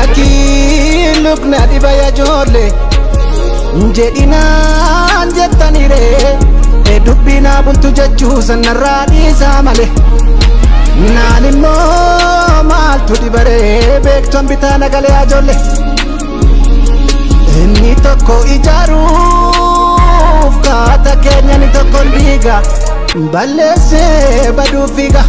Lakkii lukna dhiba ijoollee jedhinaan jettaniree dubbinaa bultu jechuu sanarraa dhiisaa malee. Naan immoo maaltu dhibaree beektoon bitaa nagalee ijoollee. Inni tokko ijaaruuf kaata keenya inni tokko dhiiga balleessee baduu fiiga.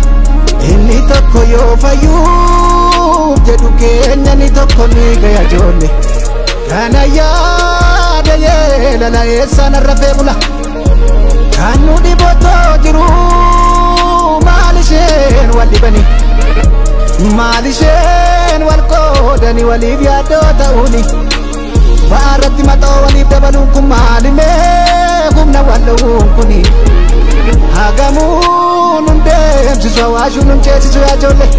Inni tokko yoo fayyuuf jedhu keenya inni tokko ni gaya ijoollee. Kana yaada yeelala eessaan arrafee bula. Kan nu dhibotoo jiru maal isheen wal dhibani? Maal isheen wal qoodani waliif yaaddoo ta'uuni? Ba'aarratti maxoo waliif dabaluun kun maalimee humna wal dha'uun kuni? Hagamuu nun deemsisu hawaashuu nun ceesisu yaa ijoollee.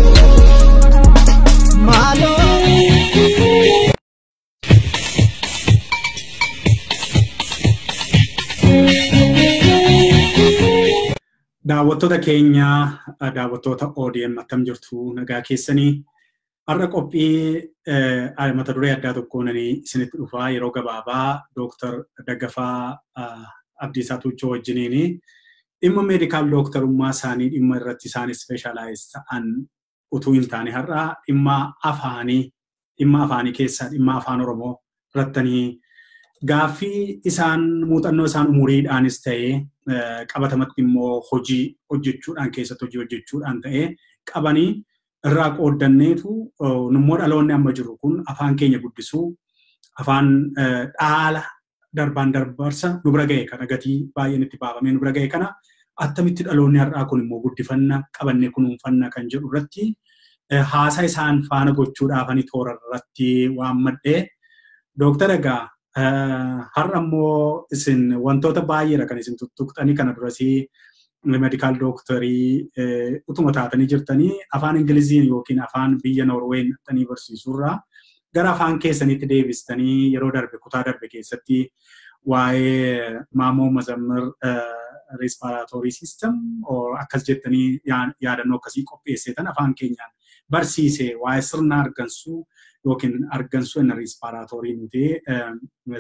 Maaloo. Daawwattoota keenya, daawwattoota ODM akkam jirtu, nagaa keessanii? Har'a qophii mata duree addaa tokkoon isinitti dhufaa yeroo gabaabaa Dooktar Daggafaa Abdiisaa Tuuchoo wajjiniini dhimma medical dooktarummaa isaanii dhimma irratti isaan specialize ta'an utuu hin taane har'a dhimma afaanii keessaa dhimma Afaan Oromoo irrattanii gaaffii isaan muuxannoo isaan umuriidhaanis ta'ee qabatamatti immoo hojii hojjechuudhaan keessatti hojii hojjechuudhaan ta'ee qabanii irraa qooddanneetu nummoo dhaloonni amma jiru kun afaan keenya guddisuu, afaan dhaala darbaan darbarsa nu bira ga'e kana, gatii baay'een itti baafamee nu bira ga'e kana, attamitti dhaloonni har'aa kun immoo guddifanna, qabannee kunuunfanna kan jedhu irratti haasaa isaan faana gochuudhaaf ani toora irratti waammadhee. Dooktar, egaa har'a immoo isin wantoota baay'eedha kan isin tuttuqxanii. Kana durasii medical dooktarii utuma taatanii jirtanii Afaan Ingiliziin yookiin afaan biyya Noorween dhaqxanii barsiisuurraa gara afaan keessanitti deebistanii yeroo darbe kutaa darbe keessatti waa'ee Maamoo Mazammir respiratory system akkas jettanii yaadannoo akkasii qopheesseetan afaan keenyaan barsiise, waa'ee sirna argansuu yookiin argansuu inni respiratory nuti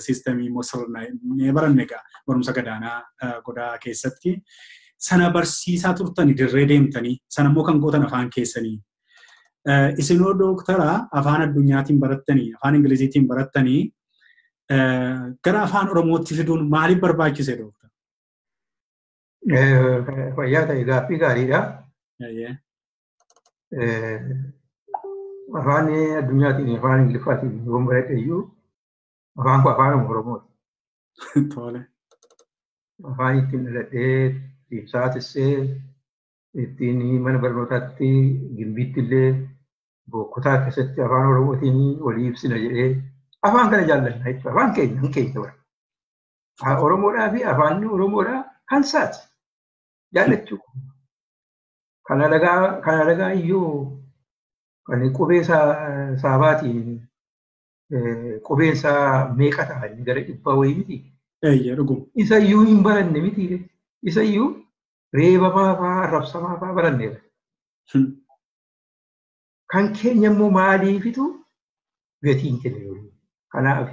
systemii immoo sirna inni baranne egaa barumsa gadaanaa godaa keessatti. Sana barsiisaa turtani dirree deemtanii, sana immoo kan gootan afaan keessanii. Isinoo dooktara afaan addunyaatiin barattanii, Afaan Ingiliziitiin barattanii, gara Afaan Oromootti fiduun maaliif barbaachise, dooktar? Fayyaa ta'e, gaaffii gaariidha. Afaan addunyaatiin, Afaan Ingiliffaatiin yoon baradhe iyyuu, afaan kun Afaan Oromooti. Afaan ittiin dhaladhee, ittiin saatissee, ittiin mana barnootaatti gimbiitti illee bokkotaa keessatti Afaan Oromootiin walii ibsina jedhee afaan kana jaallanna jechuudha. Afaan keenya kan keenya bara. Oromoodhaa fi afaanni Oromoodhaa kan saati jaallachuu. Kan alagaa iyyuu kan qubee saabaatiin qubeen isaa meeqa ta'a, inni gara 100 wayii miti? Eeyyee, dhuguma. Isa iyyuu hin baranne miti. Isa iyyuu reebamaa fa'aa arrabsamaa fa'aa baranneera. Kan keenya immoo maaliifitu gatii hin kenninu? Kanaaf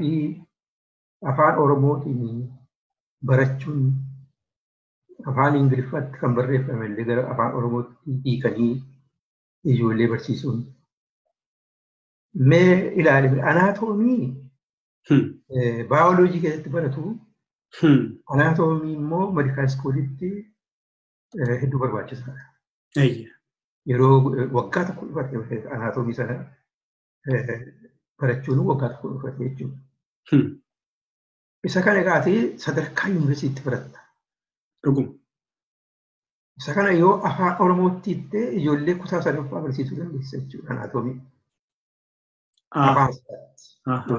Afaan Oromootiin barachuun, Afaan Ingiliffaatti kan barreeffame illee gara Afaan Oromootti hiikanii ijoollee barsiisuun. Mee ilaali, anaatoomii baayoloojii keessatti baratu, anaatoomii immoo medical schoolitti hedduu barbaachisaadha. Yeroo waggaa tokko dhufate anaatoomii sana barachuun waggaa tokko dhufate jechuudha. Isa kana egaati sadarkaa yuunivarsiitii baratta. Isa kana yoo Afaan Oromootti hiiktee ijoollee kutaa sadaffaa barsiisuu dandeessa jechuudha anaatoomii. Afaan isaatti.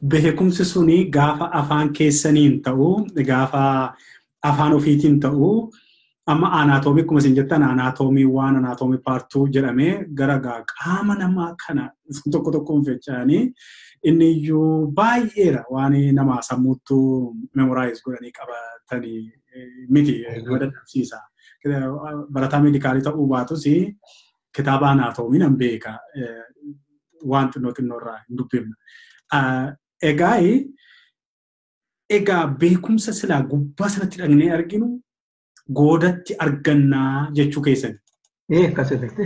Beekumsi suni gaafa afaan keessaniin ta'u, gaafa afaan ofiitiin ta'u, amma anaatoomii akkuma isin jettan anaatoomii 1, anaatoomii part 2 jedhamee gara qaama namaa kana tokko tokkoon fecha'anii inni iyyuu baay'eedha, waan nama sammuuttuu memorize godhanii qabatanii miti, nama dadhabsiisa. Barataa meedikaalii ta'uu baatus kitaaba anaatoomii nan beeka. waan xinnoo xinnoo irraa hin dubbifna. Egaa beekumsa silaa gubbaa sanatti dhaqnee arginu goodatti argannaa jechuu keessan. Akkas irratti.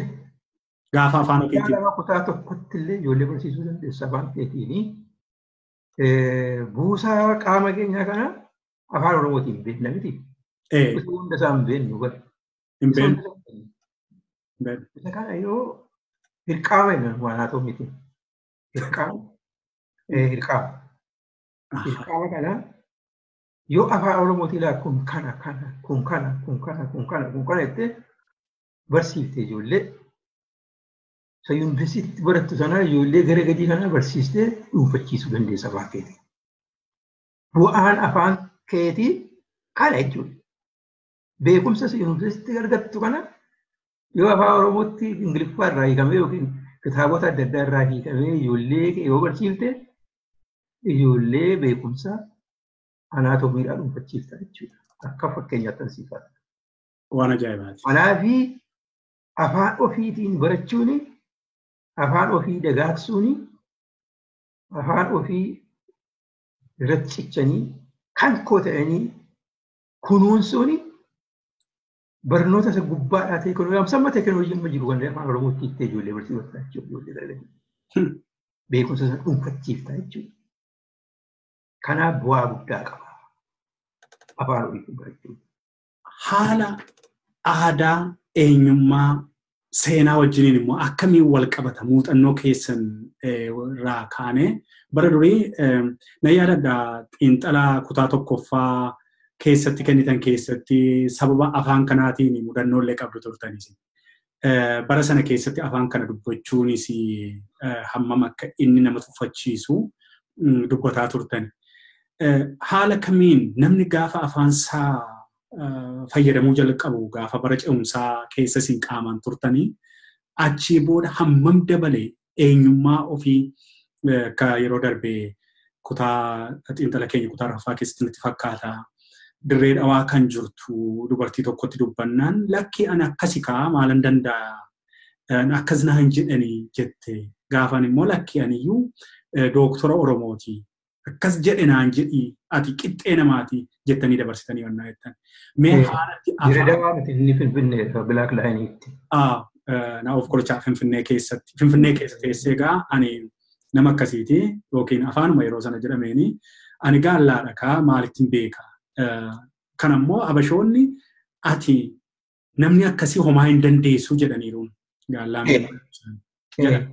Gaafa afaan ofiitiin. Kutaa kutaa tokkotti illee ijoollee barsiisuu dandeessa afaan keetiin. Buusaa qaama keenyaa kana afaan Oromootiin beekna miti. Hunda isaa hin beeknu bara. Hin beeknu. Isa kana yoo hirqaama jenna waan haa ta'u miti. Hirqaama. Hirqaama. Hirqaama kana yoo afaan Oromootiin ilaa kun kana kana kun kana kun kana kun kana kun kana jettee barsiifte ijoollee. Isa yuunivarsiitii barattu sana ijoollee gara gadii kana barsiistee dhuunfachiisuu dandeessa afaan keetii. Bu'aan afaan keetii kana jechuudha. Beekumsa yuunivarsiitii argattu kana yoo afaan Oromootti Ingiliffaa irraa hiikamee yookiin kitaabota adda addaa irraa hiikamee ijoollee yoo barsiifte ijoollee beekumsa anaatoomiidhaa dhuunfachiifta jechuudha. Akka fakkeenyaatti ansiifata. Waan ajaa'ibaati. Kanaafi afaan ofiitiin barachuun afaan ofii dagaagsuun afaan ofii irratti cichanii kan koo ta'anii kunuunsuun barnoota isa gubbaadhaa teekinooloojii amma teekinooloojii amma jiru kan afaan Oromootti itti ijoollee barsiifata jechuudha ijoollee dalagaa. Beekumsa isa dhuunfachiifta jechuudha. Kanaaf bu'aa guddaa qaba afaan ofiitiin barachuun. Haala aadaa eenyummaa seenaa wajjiniin immoo akkamiin wal qabata muuxannoo keessan irraa kaanee bara durii na yaadadha xiinxalaa kutaa tokkoffaa keessatti kennitan keessatti sababa afaan kanaatiin mudannoolee qabdu turtanis. Bara sana keessatti afaan kana dubbachuunis hammam akka inni nama tuffachiisu dubbataa turtan. Haala kamiin namni gaafa afaan isaa fayyadamuu jalqabu gaafa bara ce'umsaa keessa isin qaamaan turtanii achii booda hammam dabale eenyummaa ofii akka yeroo darbe kutaa xiinxala keenya kutaa arfaffaa keessatti natti fakkaata. Dirree dhawaa kan jirtu dubartii tokkotti dubbannaan lakki ani akkasi kaa maalan danda'a akkas naan jedhanii jette gaafan immoo lakki aniyyuu dooktora Oromooti. Akkas jedhe naan jedhi ati qixxee namaati jettanii dabarsitanii wannaa jettan. Mee haalatti afaan. Dirree dhawaa miti inni Finfinnee Bilaak Laayiniitti. Na of qorichaa Finfinnee keessatti. Finfinnee keessa teessee egaa ani nama akkasiiti yookiin afaanuma yeroo sana jedhameeni ani gaallaadha kaa maalittiin beeka. Kan ammoo habashoonni ati namni akkasii homaa hin dandeessu jedhaniiru gaallaan jedhan.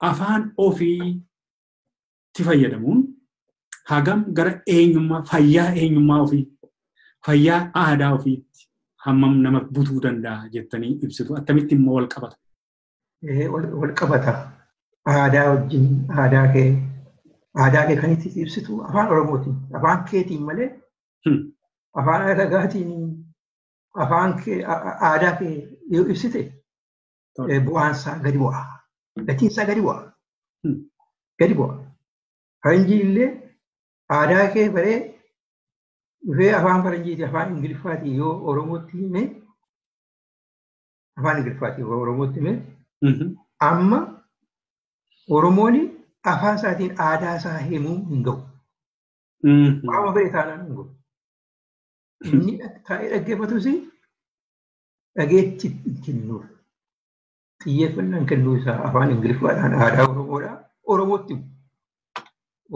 Afaan ofiitti fayyadamuun hagam gara eenyummaa fayyaa eenyummaa ofii fayyaa aadaa ofiitti hammam nama butuu danda'a jettanii ibsitu attamitti immoo wal qabata. Wal qabata. Aadaa wajjin aadaa kee kan itti ibsitu afaan Oromootiin afaan keetiin malee afaan alagaatiin afaan kee aadaa kee yoo ibsite bu'aan isaa gadi bu'a. Gatiin isaa gadi bu'a. Gadi bu'a. Faranjii illee aadaa kee baree dhufee afaan faranjiitii afaan Ingiliffaatiin yoo Oromootti hime afaan Ingiliffaatiin yoo Oromootti hime amma Oromoon afaan isaatiin aadaa isaa himuu hin ga'u. Qaama fedhe taanaan hin ga'u. Inni taa'ee dhaggeeffatus dhageetti kennuuf xiyyeeffannaan kennuu isaa afaan Ingiliffaadhaan aadaa Oromoodhaa Oromootti himu.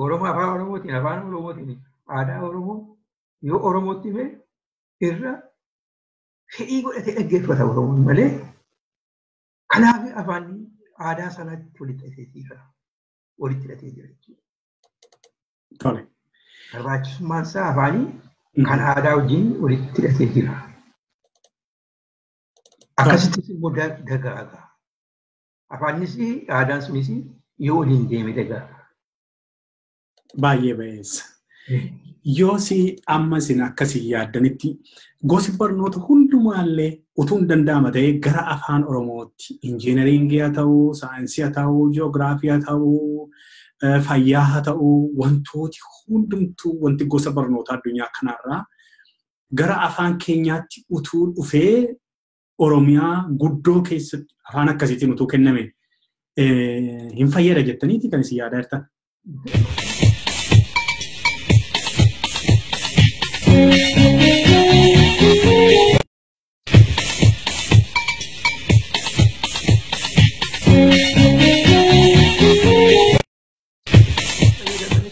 Oromoo afaan Oromootiin afaan Oromootiin aadaa Oromoo yoo Oromootti hime irra fedhii godhatee dhaggeeffata Oromoon malee kanaaf afaan aadaa sanatti walitti hidhatee jira. Walitti hidhatee jira jechuudha. Tole. Barbaachisummaan isaa afaanii kan aadaa wajjin walitti hidhatee jira. Akkasittis immoo dagaaga. Afaanis aadaan sunis yoo waliin deeme dagaaga. Baay'ee bayeessa. Yoo si amma isin akkasii yaaddanitti gosi barnoota hundumaallee utuu hin danda'ama ta'ee gara afaan Oromootti injiinaringii haa ta'uu, saayinsii haa ta'uu, ji'oogiraafii haa ta'uu, fayyaa haa ta'uu, wantooti hundumtuu wanti gosa barnoota addunyaa kanarraa gara afaan keenyaatti utuu dhufee Oromiyaa guddoo keessatti afaan akkasiitiin utuu kenname Hin fayyada jettaniiti kan isin yaadaa jirtan.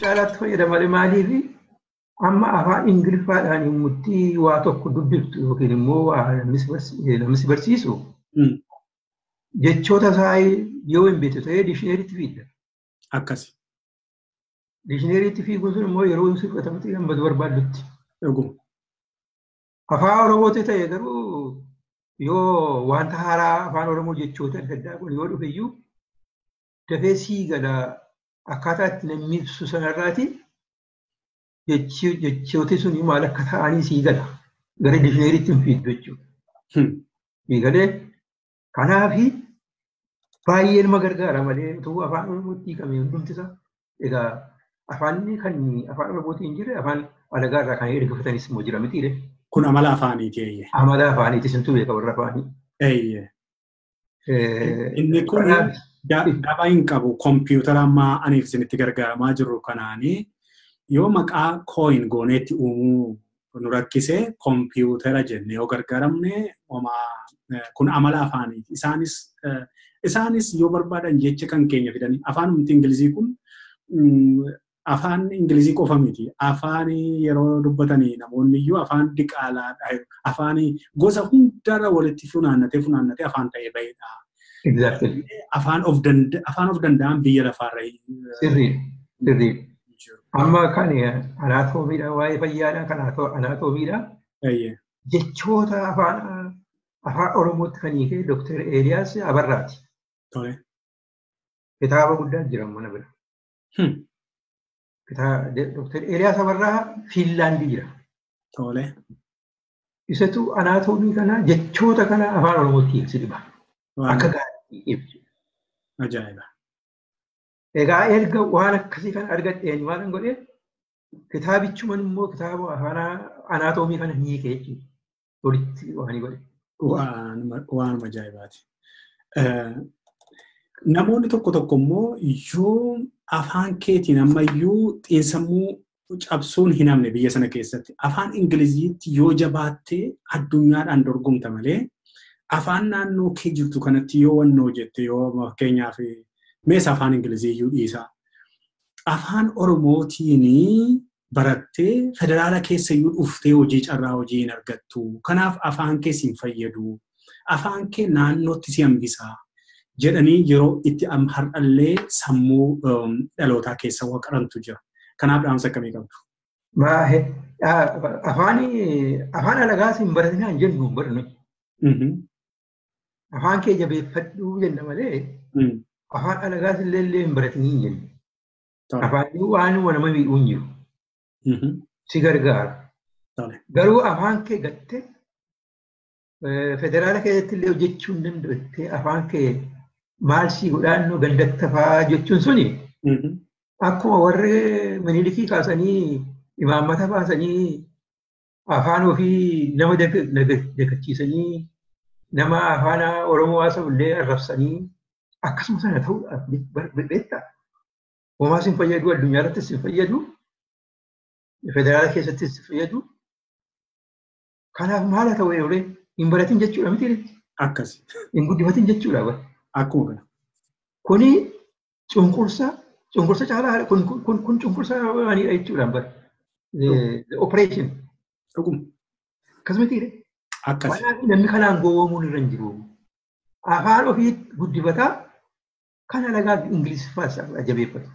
Caalaatti fayyadamale maaliif amma afaan Ingiliffaadhaan murtii waa tokko dubbiftu yookiin immoo waa namni si barsiisu jechoota isaa yoo hin beektu ta'ee dikshineeriitti fiigda. Akkasi. Dikshineeriitti fiiguun sun immoo yeroo si fudhatamutti hambatu barbaaddutti. Dhuguma. Afaan Oromooti ta'e garuu yoo wanta haaraa afaan Oromoo jechoota adda addaa kun yoo dhufe iyyuu dafee sii gala akkaataa itti namni ibsu sanarraati jechooti sun maal akka ta'anii sii gala gara dikshineeriitti hin fiigdu jechuudha. Sii galee kanaafi baay'ee nama gargaara malee utuu afaan Oromootti hiikamee hundumti isaa egaa afaanni kan afaan Oromootiin hin jirre afaan alagaa irraa kan ergifatanis immoo jira mitiire. Kun amala afaaniiti eeyyee. Amala afaaniiti sintu beeka warra afaanii. Eeyyee. Inni kun daba hin qabu kompiitara ammaa aniif isinitti gargaaramaa jirru kanaanii yoo maqaa kooyin gooneetti uumuu nu rakkise kompiitara jennee yoo gargaaramne homaa kun amala afaaniiti. Isaanis yoo barbaadan jecha kan keenya fidanii afaanumti Ingilizii kun afaan Ingilizii qofa miti. Afaan yeroo dubbatanii namoonni iyyuu afaan diqaalaadha. Afaan gosa hundarra walitti funaannatee afaan ta'ee bahedha. Exactly. Afaan of danda'an biyya lafaarra. Sirrii. Sirrii. Amma kan anaatoomiidha waa'ee fayyaadha kan anaatoomiidha. Jechoota afaan Oromootti kan hiike Dr. Eeliyaas Abarraati. Tole. Kitaaba guddaa jira mana bira. Dr. Eeliyaas Abarraa Fiinlaandii jira. Tole. Isatu anaatoomii kana jechoota kana afaan Oromootti hiiksi dhiba. Akka gaarii ibsu. Ajaa'iba. Egaa erga waan akkasii kana argadheen waan godhee kitaabichuman immoo kitaaba afaan anaatoomii kana hiike jechuudha. Walitti waan godhe. Waanuma ajaa'ibaati. Namoonni tokko tokko immoo yoo afaan keetiin ammayyuu xiinsammuu cabsuun hin hamne biyya sana keessatti afaan Ingiliziitti yoo jabaattee addunyaadhaan dorgomta malee afaan naannoo kee jirtu kanatti yoo wannoo jette yoo fakkeenyaaf mees afaan Ingilizii iyyuu dhiisaa. Afaan Oromootiin barattee federaala keessa iyyuu dhuftee hojii carraa hojii hin argattu. Kanaaf afaan kee si hin fayyadu. Afaan kee naannootti si hambisaa jedhanii yeroo itti har'allee sammuu dhalootaa keessa waqarantu jira. Kanaaf dhaamsa akkamii qabdu? Afaan alagaas hin baratinaa hin jennu hin barannu. Afaan kee jabeeffadhuu jenna malee afaan alagaas illee hin baratinii hin jennu. Afaan waan nama miidhuu hin jiru. Si gargaara. Garuu afaan kee gattee federaala keessatti illee hojjechuu hin danda'attee afaan kee maal si godhaannoo gandatta fa'aa jechuun suni akkuma warri minilikii kaasanii imaammata baasanii afaan ofii nama dagachiisanii nama afaan Oromoo haasa'u illee arrabsanii akkasuma sana ta'uudhaaf beektaa. Homaas hin fayyadu addunyaa irrattis hin fayyadu federaala keessattis hin fayyadu. Kanaaf maal haa ta'u yeroo hin baratin jechuudha miti. Akkasi. Hin guddifatin jechuudha. Akkuma kana. Kuni cunqursa caalaa kun cunqursa waanidha jechuudha bara. The operation. Dhuguma. Akkasumatti. Akkasi. Namni kanaan gowwoomuun irra hin jiru. Afaan ofii guddifataa kan alagaa Ingiliffaas jabeeffatu.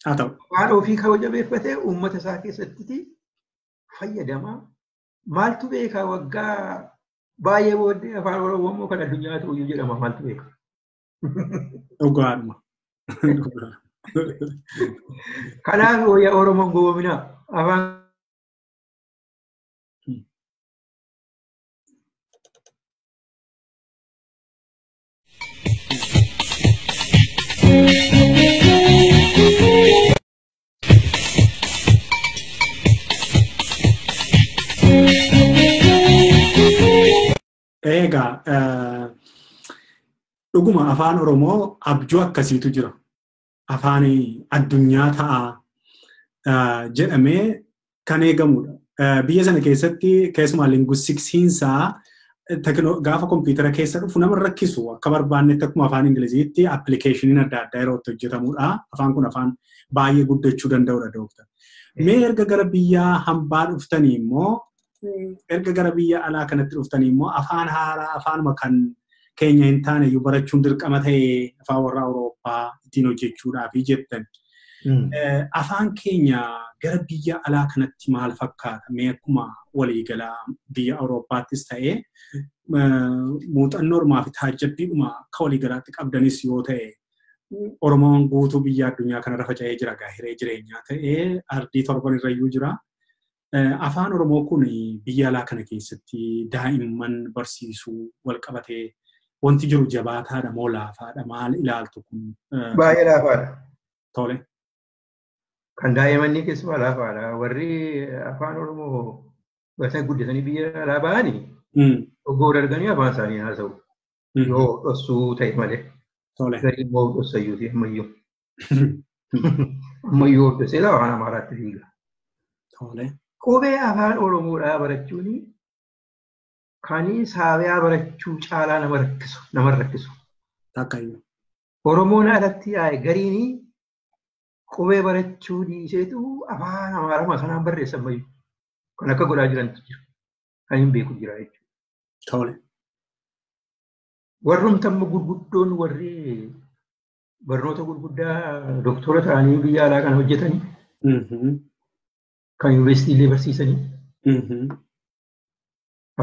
Haa ta'u. Afaan ofii kan jabeeffatee uummata isaa keessatti fayyadamaa. Maaltu beekaa waggaa baay'ee booddee afaan Oromoo immoo kan addunyaa ta'u iyyuu jedhama maaltu beeka. Dhugaadhuma. Kanaaf wayyaa Oromoon gowwoominaa afaan Egaa Dhuguma afaan Oromoo abjuu akkasiitu jira. Afaan addunyaa ta'a jedhamee kan eegamudha. Biyya sana keessatti keessumaa linguistiksiinsaa gaafa kompiitara keessa dhufu nama rakkisu akka barbaannetti akkuma afaan Ingiliziitti appilikeeshiniin adda addaa yeroo itti hojjetamudha. Afaan kun afaan baay'ee guddachuu danda'udha dooktar. Mee erga gara biyya hambaa dhuftanii immoo erga gara biyya alaa kanatti dhuftanii immoo afaan haaraa afaanuma kan keenya hin taane iyyuu barachuun dirqama ta'ee afaan warra Awurooppaa ittiin hojjechuudhaaf jettan. Afaan keenya gara biyya alaa kanatti maal fakkaata? Mee akkuma waliigalaa biyya Awurooppaattis ta'ee muuxannoo ormaa fi taajjabbiidhuma akka waliigalaatti qabdanis yoo ta'e Oromoon guutuu biyya addunyaa kanarra faca'ee jira hiree jireenyaa ta'ee ardii torban irrayyuu jira. Afaan Oromoo kun biyya alaa kana keessatti daa'imman barsiisuu wal qabatee wanti jiru jabaataadha moo laafaadha? Maal ilaaltu kun? Baay'ee laafaadha. Tole. Kan daa'immanii keessumaa laafaadha. Warri afaan Oromoo baratanii guddatanii biyya alaa ba'anii oggoo darganii afaan isaanii haasa'u. Yoo dhossuu ta'e malee. Tole. Garii immoo dhossayyuuti ammayyuu. Ammayyuu dhossee afaan Amaaraatti fiiga. Tole. Qubee afaan Oromoodhaa barachuun kan saabiyaa barachuu caalaa nama rakkisu. Takkayyuu. Oromoon alatti yaa'e gariin qubee barachuu dhiiseetu afaan Amaaraa sanaan barreessan mayyuu. Kan akka godhaa jirantu jira. Kan hin beeku jira jechuudha. Tole. Warrumti amma gurguddoon warri barnoota gurguddaa doktora ta'anii biyya alaa kana hojjetanii kan yuunivarsiitiilee barsiisanii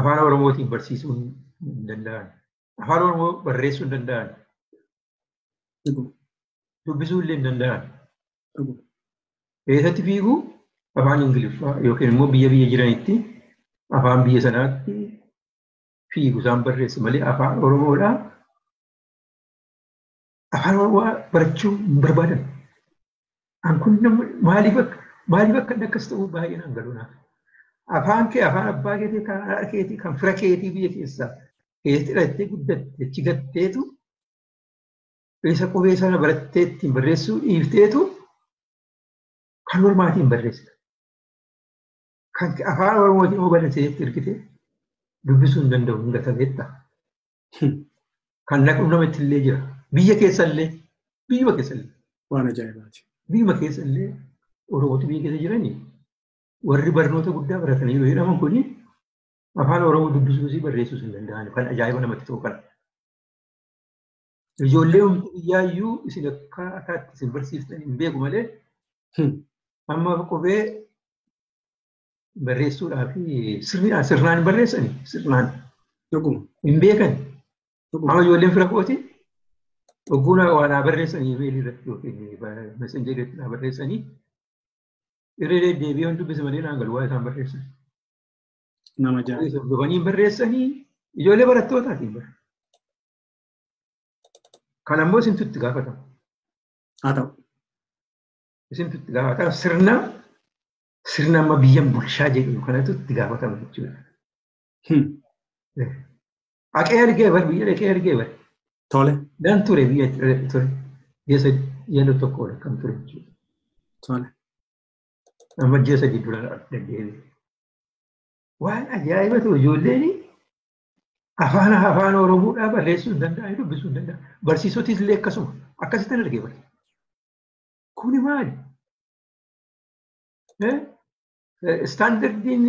afaan Oromootiin barsiisuu hin danda'an. Afaan Oromoo barreessuu hin danda'an. Dubbisuu illee hin danda'an. Eessatti fiiguu afaan Ingiliffaa yookiin immoo biyya biyya jiranitti afaan biyya sanaatti fiigu isaan barreessu malee afaan Oromoodhaa afaan Oromoo barachuu hin barbaadan. An kun maaliif akka inni akkas ta'u baay'ee naan galu naaf. Afaan kee afaan abbaa keetii kan haadha keetii kan fira keetii biyya keessaa keessatti dhalattee guddatte achi gatteetu isa qubee sana barattee ittiin barreessuu dhiifteetu kan ormaatiin barreessita. Kan afaan Oromootiin immoo barreessiteetti ergite dubbisuu hin danda'u hin gatameetta. Kan naqu namatti illee jira. Biyya keessallee biyyuma keessallee. Waan ajaa'ibaati. Biyyuma keessallee Oromooti biyya keessa jiranii warri barnoota guddaa baratanii yoo jedhaman kuni afaan Oromoo dubbisuus barreessuus hin danda'an kan ajaa'iba namatti ta'u kana. Ijoollee biyyaayyuu isin akka akaatti isin barsiiftan hin beeku malee amma qubee barreessuudhaa fi sirnaan hin barreessani sirnaan. Hin beekan. Amma ijoolleen fira kooti ogguun waa naa barreessanii imeelii irratti yookiin messenjerii irratti naa barreessanii irra deddeebi'ee waan dubbise malee naan galu waa isaan barreessan. Nama jaalladha. Dhufanii barreessanii ijoollee barattootaatiin bara. Kan ammoo isintu itti gaafatama. Haa ta'u. Isintu itti gaafatama sirna amma biyyan bulchaa jedhu kanatu itti gaafatama jechuudha. Haqee argee bar biyya dhaqee argee bar. Tole. Dan ture biyya ture. Yeroo tokko ol kan ture jechuudha. Tole. Amma ji'a sadii dura deddeebi'e. Waan ajaa'iba ta'u ijoolleen afaan Oromoodhaa barreessuu hin danda'an dubbisuu hin danda'an. Barsiisotis illee akkasuma akkasitti argee bara. Kuni maali? Istaandardiin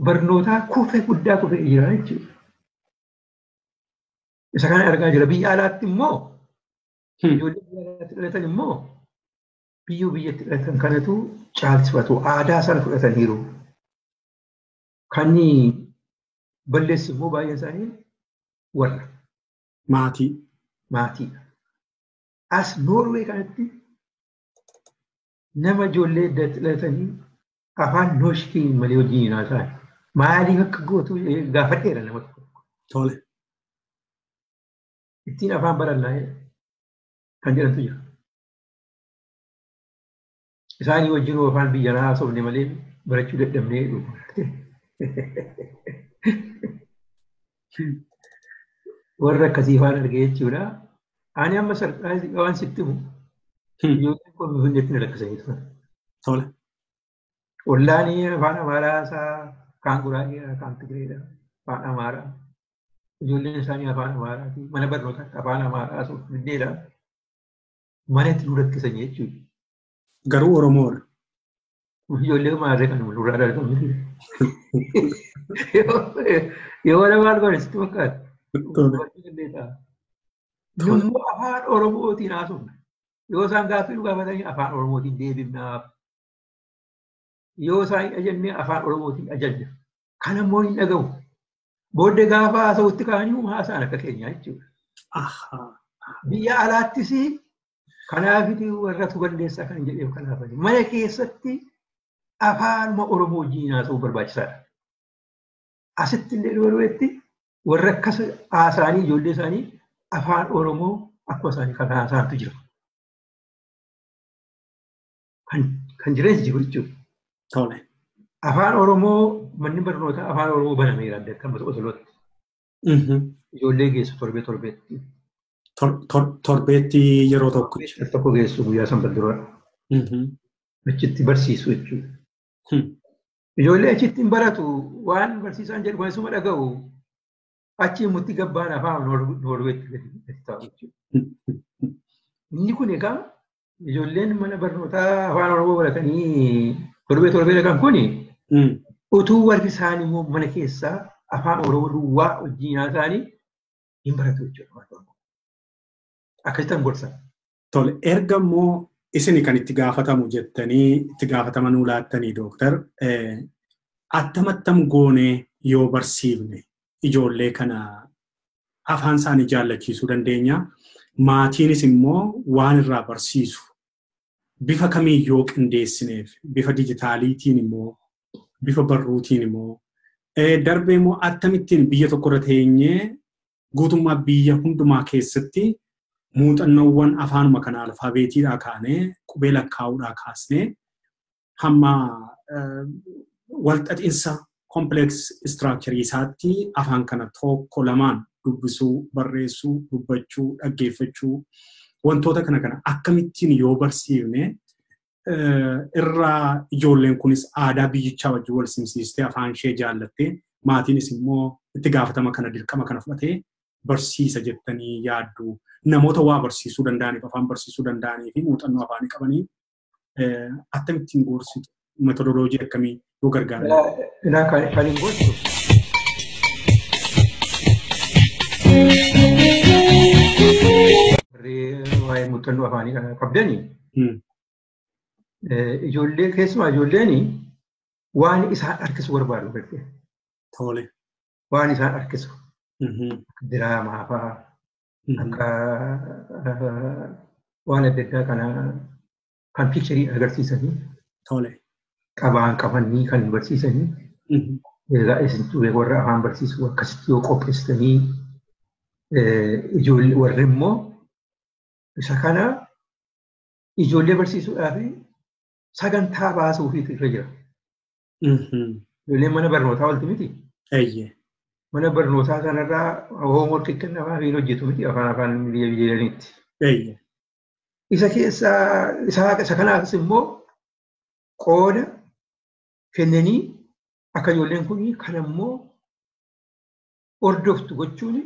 barnootaa kufee guddaa kufee jira jechuudha. Isa kana argaa jira. Biyya alaatti immoo ijoollee biyya alaatti dhalatan immoo biyyoo biyyatti dhalatan kanatu caalchifatu. Aadaa sana fudhataniiru. Kan balleessu immoo baay'een isaanii warra. Maatii. Maatiidha. As Noorwee kanatti nama ijoollee dhalatanii afaan nooshkii malee wajjin hin haasa'an. Maaliif akka gootu gaafadheera nama tokko. Tole. Ittiin afaan barannaa kan jedhantu jira. Isaanii wajjin afaan biyya kanaa haasofne malee barachuu dadhabnee dhufu. Warra akkasii faan argee jechuudha. Ani amma sarpiraayizii waan sitti himu ijoolleen koo Finfinneetti na lakkisanii turan. Tole. Ollaan afaan Amaaraa isaa kaan Guraageedha, kaan Tigireedha, afaan Amaaraa. Ijoolleen isaanii afaan Amaaraati. Mana barnootaatti afaan Amaaraa osoo Finfinneedha. Mana itti nu lakkisanii jechuudha. Garuu Oromoodha. Ijoollee maarree kan nurraa dhalatan. Yoo wala maal godhe sitti fakkaata. Yommuu afaan Oromootiin haasofna. Yoo isaan gaaffii nu gaafatanii afaan Oromootiin deebifnaaf. Yoo isaan hin ajajne afaan Oromootiin ajajna. Kana immoo hin dhaga'u. Booddee gaafa haasa'utti ka'anii haasa'an akka keenyaa jechuudha. Biyya alaattis kanaafiti warra balleessaa kan jedheef kanaafani. Mana keessatti afaanuma Oromoo wajjin haasa'uu barbaachisaadha. Asitti illee dubareetti warra akkas haasa'anii ijoollee isaanii afaan Oromoo akkuma isaanii kan haasa'antu jira. Kan jireenya jiru jechuudha. Tole. Afaan Oromoo manni barnootaa afaan Oromoo banameera adda akka Oslootti. Ijoollee geessu torbee torbeetti. Torbeetti yeroo tokko. Tokko geessu guyyaa sanbata duraa. Achitti barsiisu jechuudha. Ijoollee achitti hin baratu waan barsiisaan jedhu kan isuma dhaga'u achi immoo gabbaan afaan Noorweetti gadi taa'u jechuudha. Inni kun egaa ijoolleen mana barnootaa afaan Oromoo baratanii torbee torbee dhaqan kuni utuu warri isaanii immoo mana keessaa afaan Oromoo duwwaa wajjin haasa'anii hin baratu jechuudha. Akkasittan gorsa. Tole erga immoo isin kan itti gaafatamu jettanii itti gaafatama nuu laattanii dooktar attam attam goonee yoo barsiifne ijoollee kana afaan isaanii jaallachiisuu dandeenya. Maatiinis immoo waan irraa barsiisu bifa kamiin yoo qindeessineef bifa dijitaaliitiin immoo bifa barruutiin immoo darbee immoo akkamittiin biyya tokkorra teenyee guutummaa biyya hundumaa keessatti muuxannoowwan afaanuma kana alfaabeetiidhaa kaanee qubee lakkaa'uudhaa kaasnee hamma walxaxiinsa complex structure isaatti afaan kana tokko lamaan dubbisuu, barreessuu, dubbachuu, dhaggeeffachuu wantoota kana kana akkamittiin yoo barsiifne irraa ijoolleen kunis aadaa biyyichaa wajjin wal simsiistee afaan ishee jaallattee maatiinis immoo itti gaafatama kana dirqama kana fudhatee barsiisa jettanii yaaddu. Namoota waa barsiisuu danda'aniif afaan barsiisuu danda'anii fi muuxannoo afaanii qabanii akkamittiin gorsitu metodoloojii akkamii yoo gargaaran? Kan hin gorsu. Waa'ee muuxannoo afaanii kana qabdanii ijoollee keessumaa ijoolleen waan isaan harkisu barbaadu gartee. Tole. Waan isaan harkisu. Diraamaa fa'aa akka waan adda addaa kana kan piikcharii agarsiisanii. Tole. Qabaan qabanii kan barsiisanii. Egaa isin warra afaan barsiisu akkasitti yoo qopheessitanii ijoollee warri immoo isa kana ijoollee barsiisuudhaaf sagantaa baasuufiitu irra jira. Ijoolleen mana barnootaa olti miti. Mana barnootaa kanarraa hoomworkii kennamaa fi hojjetu miti afaan afaan biyya biyyaniitti. Isa keessaa isa kanaafis immoo qooda kennanii akka ijoolleen kun kan immoo hordoftu gochuun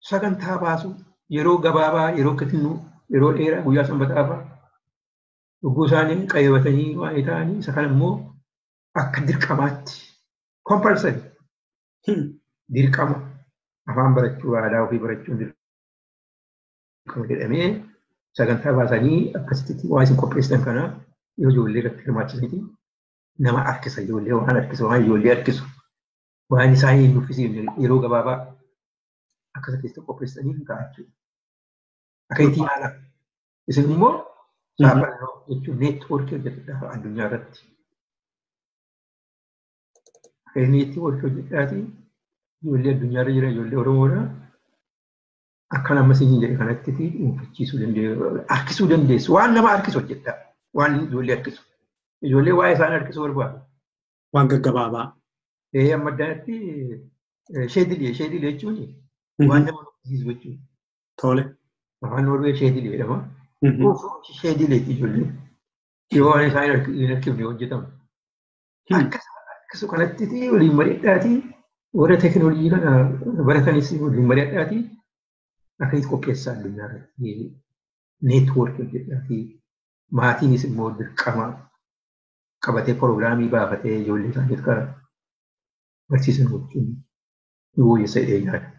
sagantaa baasuu yeroo gabaabaa yeroo kennu yeroo dheeraa guyyaa sanbataa fa'aa lubbuu isaanii qayyabatanii waan ta'anii isa kana immoo akka dirqamaatti compulsory dirqama afaan barachuu aadaa ofii barachuun dirqama jedhamee sagantaa baasanii akkasitti waan isin qopheessitan kana yoo ijoollee irratti hirmaachisaniiti nama harkisa ijoollee waan harkisu waan ijoollee harkisu waan isaanii hin nuffisiifne yeroo gabaabaa akkasa keessatti qopheessanii hin ta'a jechuudha. Akka itti yaala. Isin immoo saaphaloo jechuun neetwoorkii hojjetudha addunyaa irratti. Akka neetwoorkii hojjedhaati ijoollee addunyaa irra jiran ijoollee Oromoodha. Akka nama isin jedhe kanatti dhuunfachiisuu dandeessu, harkisuu dandeessu. Waan nama harkisu hojjedha. Waan ijoollee harkisu. Ijoollee waa'ee isaan harkisuu barbaadu. Waan gaggabaabaa. Amma addaatti sheedilee sheedilee jechuun Waan nama nuffisiisu jechuudha. Tole. Afaan Noorwee sheedilee jedhama. Sheedileeti ijoolleen. Yoo waan isaan hin harkifne hojjetamu. Akkasuma kanatti waliin mari'adhaatii warra teekinooloojii kana baratanis waliin mari'adhaatii akkasitti qopheessaa addunyaa irratti neetwoorkii hojjedhaatii maatiinis immoo dirqama qabatee piroogiraamii baafatee ijoollee isaaniif kan barsiisan gochuun ni fooyyessa jedhee yaada.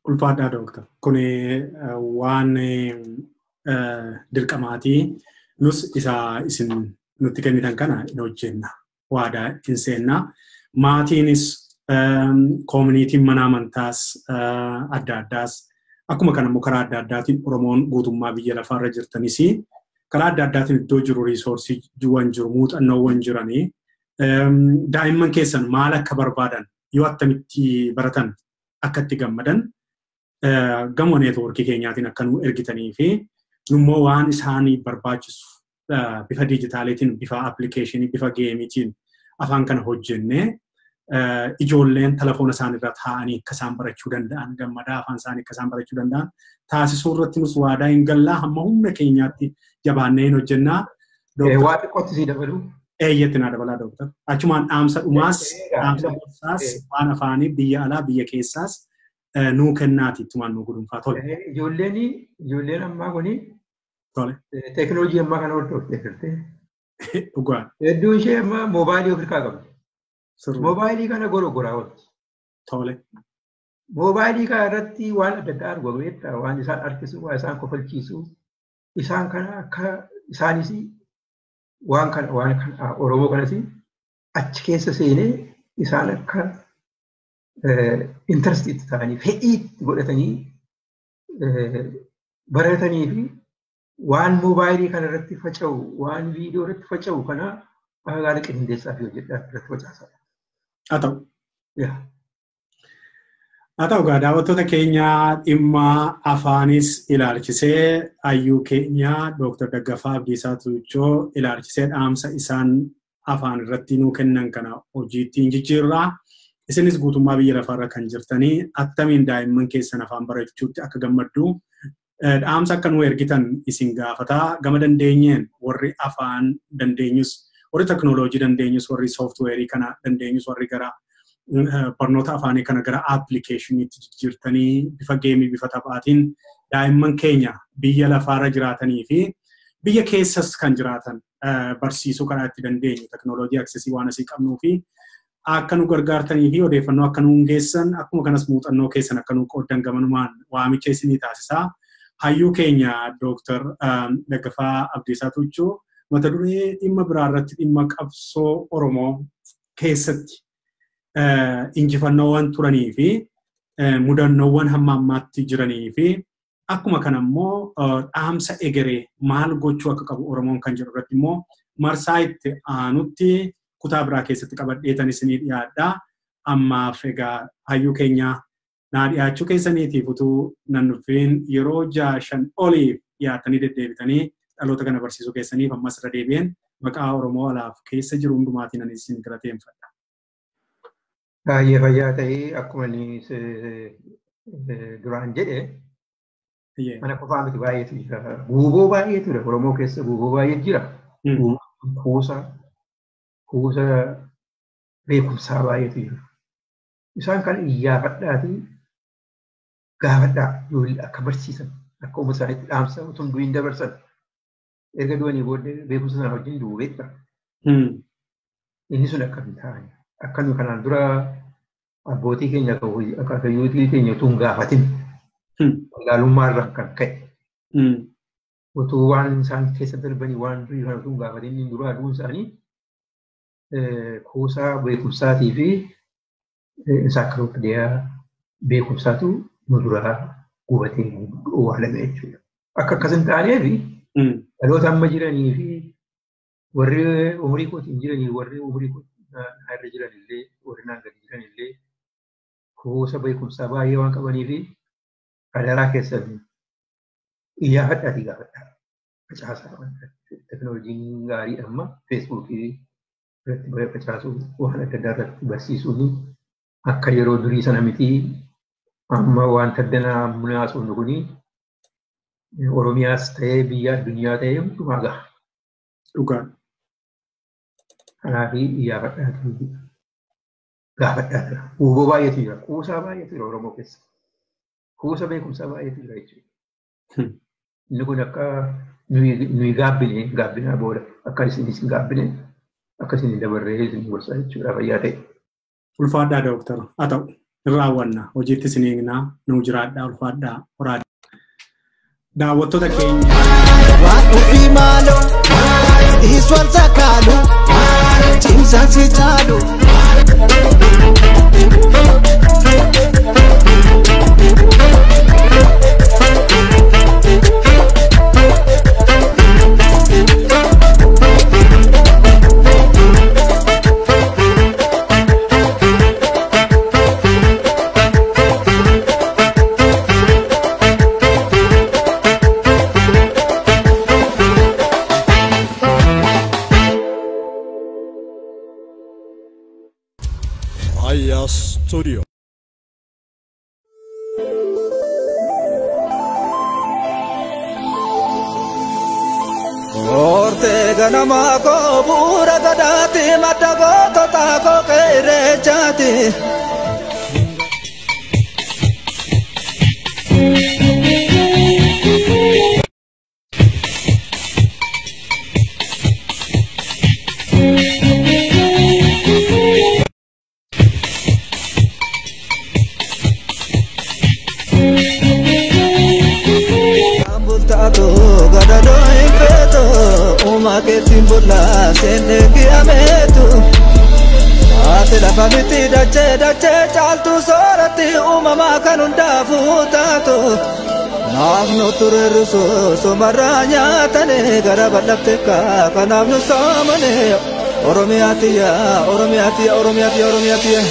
Ulfaadhaa dooktar. Kun waan dirqamaatii nus isa isin nutti kennitan kana hin hojjenna. Waadaa hin seennaa. Maatiinis koominiitiin mana amantaas adda addaas akkuma kana immoo karaa adda addaatiin Oromoon guutummaa biyya lafaarra jirtanis karaa adda addaatiin iddoo jiru riisoorsiiwwan jiru muuxannoowwan jiranii daa'imman keessan maal akka barbaadan yoo attamitti baratan akka itti gammadan gama neetwoorkii keenyaatiin akka nu ergitanii fi immoo waan isaanii barbaachisu bifa diijitaaliitiin bifa appilikeeshinii bifa geemiitiin afaan kana hojjennee ijoolleen telefoona isaaniirra taa'anii akka isaan barachuu danda'an gammadaa afaan isaanii akka isaan barachuu danda'an taasisuu irratti nus waadaa hin gallaa hamma humna keenyaatti jabaannee hin hojjennaa. Waa xiqqootti sii dabaluu. Eeyyatti naa dabalaa dooktar. Achumaan dhaamsa dhumaas dhaamsa gorsaas waan afaanii biyya alaa biyya keessaas nuu kennaati ittumaan nu gudunfaa tole. Ijoolleen ammaa kuni Tole. Teekinooloojii ammaa kana hordoftee turte. Dhugaan. Hedduun ishee amma moobaayilii of harkaa qabdi. Moobaayilii kana gorogoraa oolti. Tole. Moobaayilii kana irratti waan adda addaa argu beektaa waan isaan harkisu waan isaan kofalchiisu isaan kana akka isaanis waan kana Oromoo kanas achi keessa seenee isaan akka intaresti itti ta'anii fedhii itti godhatanii baratanii fi waan moobaayilii kana irratti faca'u waan viidiyoo irratti faca'u kana akka gaarii qindeessaa fi hojjedhaa irratti facaasaa. Haa ta'u. Haa ta'u egaa daawwattoota keenya dhimma afaanis ilaalchisee hayyuu keenya Dooktar Daggafaa Abdiisaa Tuuchoo ilaalchisee dhaamsa isaan afaan irratti nuu kennan kana hojiitti hin jijjiirraa. Isinis guutummaa biyya lafaarra kan jirtanii attamiin daa'imman keessan afaan barachuutti akka gammaddu dhaamsa akka nuu ergitan isin gaafataa gama dandeenyeen warri afaan dandeenyus warri teknooloojii dandeenyus warri sooftuweerii kana dandeenyus warri gara barnoota afaanii kana gara appilikeeshiniitti jijjiirtanii bifa geemii bifa taphaatiin daa'imman keenya biyya lafaarra jiraatanii fi biyya keessas kan jiraatan barsiisuu karaa itti dandeenyu teknooloojii aksesii waan asii qabnuu fi akka nu gargaartanii fi odeeffannoo akka nu geessan akkuma kanas muuxannoo keessan akka nu qooddan gamanumaan waamicha isinii taasisaa. Hayyuu keenya Dooktar Daggafaa Abdiisaa Tuuchoo mata duree dhimma biraa irratti dhimma qabsoo Oromoo keessatti injifannoowwan turanii fi mudannoowwan hamma ammaatti jiranii fi akkuma kana immoo dhaamsa egeree maal gochuu akka qabu Oromoon kan jedhu irratti immoo marsaa itti aanutti kutaa biraa keessatti qabadheetan isinii dhiyaadha. Ammaaf egaa hayyuu keenya naa dhiyaachuu keessaniitiif utuu nan dhufin yeroo 6-5 oliif dhiyaatanii deddeebitanii dhaloota kana barsiisuu keessaniif ammas irra deebi'een maqaa Oromoo alaaf keessa jiru hundumaatiin ani isin galateeffadha. Baay'ee fayyaa ta'ee akkuma inni duraan jedhe mana qofaa miti baay'eetu jira. Guuboo baay'eetu jira. Oromoo keessa guuboo baay'eetu jira. Kuusa beekumsaa baay'eetu jira. Isaan kana iyyaafadhaatii gaafadhaa ijoollee akka barsiisan akka uummata isaaniitti dhaamsa utuu hin du'in dabarsan erga du'anii booddee beekumsa sana wajjin du'u beekta. Inni sun akka hin taane akka nu kanaan dura abbootii keenya akaakayyootii keenya utuu hin gaafatin wallaalummaa irraan kan ka'e utuu waan isaan keessa darbanii waan durii kana utuu hin gaafatin inni duraa du'uun isaanii kuusaa beekumsaatii fi insaakilopiidiyaa beekumsaatu nu duraa gubatee owwaalame jechuudha. Akka akkas hin taaneef dhaloota amma jiranii fi warri umurii kootiin jiranii warri umurii irra jiran illee warri naan gadi jiran illee kuusa beekumsaa baay'ee waan qabanii fi adaraa keessan iyyaafadhaatii gaafadhaa. Facaasaa teekinooloojiin gaarii amma feesbuukii irratti facaasuu waan adda addaa irratti barsiisuun akka yeroo durii sana miti Amma wanta danaa munaasuun kuni Oromiyaas ta'ee biyya addunyaa ta'ee hundumaa gaha. Dhugaa. Kanaaf iyyaafadhaatii gaafadhaa jira. Huuboo baay'eetu jira. Kuusaa baay'eetu jira Oromoo keessa. Kuusa beekumsaa baay'eetu jira jechuudha. Inni kun akka nuyi gaabbine gaabbinaa booda akka isinis gaabbine akka isin dabarree isin gorsaa jechuudha fayyaa ta'e. Ulfaadhaa dooktar. Haa ta'u hin raawwanna. Hojiitti isin eegnaa nuu jiraadhaa ulfaadhaa horaa. Daawwattoota keenya. Waan ofii maaloo iswal sakaalu cimsaan si caalu. Aya Studio. Orte ganama koo bu'uura gadaati madda gootota koo qeerrechaati. Bultaatu gadadoo hin feetu uumaa keetiin bullaa seenne ki'ameetu. Haati lafa miti dachee dachee caaltu sooratti uumamaa kan hundaafuu taatu. Naaf nu tureerrisu somarraa nyaatane gara bal'atte kanaaf nu saamane. Oromiyaa tiyya Oromiyaa tiyya Oromiyaa tiyya Oromiyaa tiyya.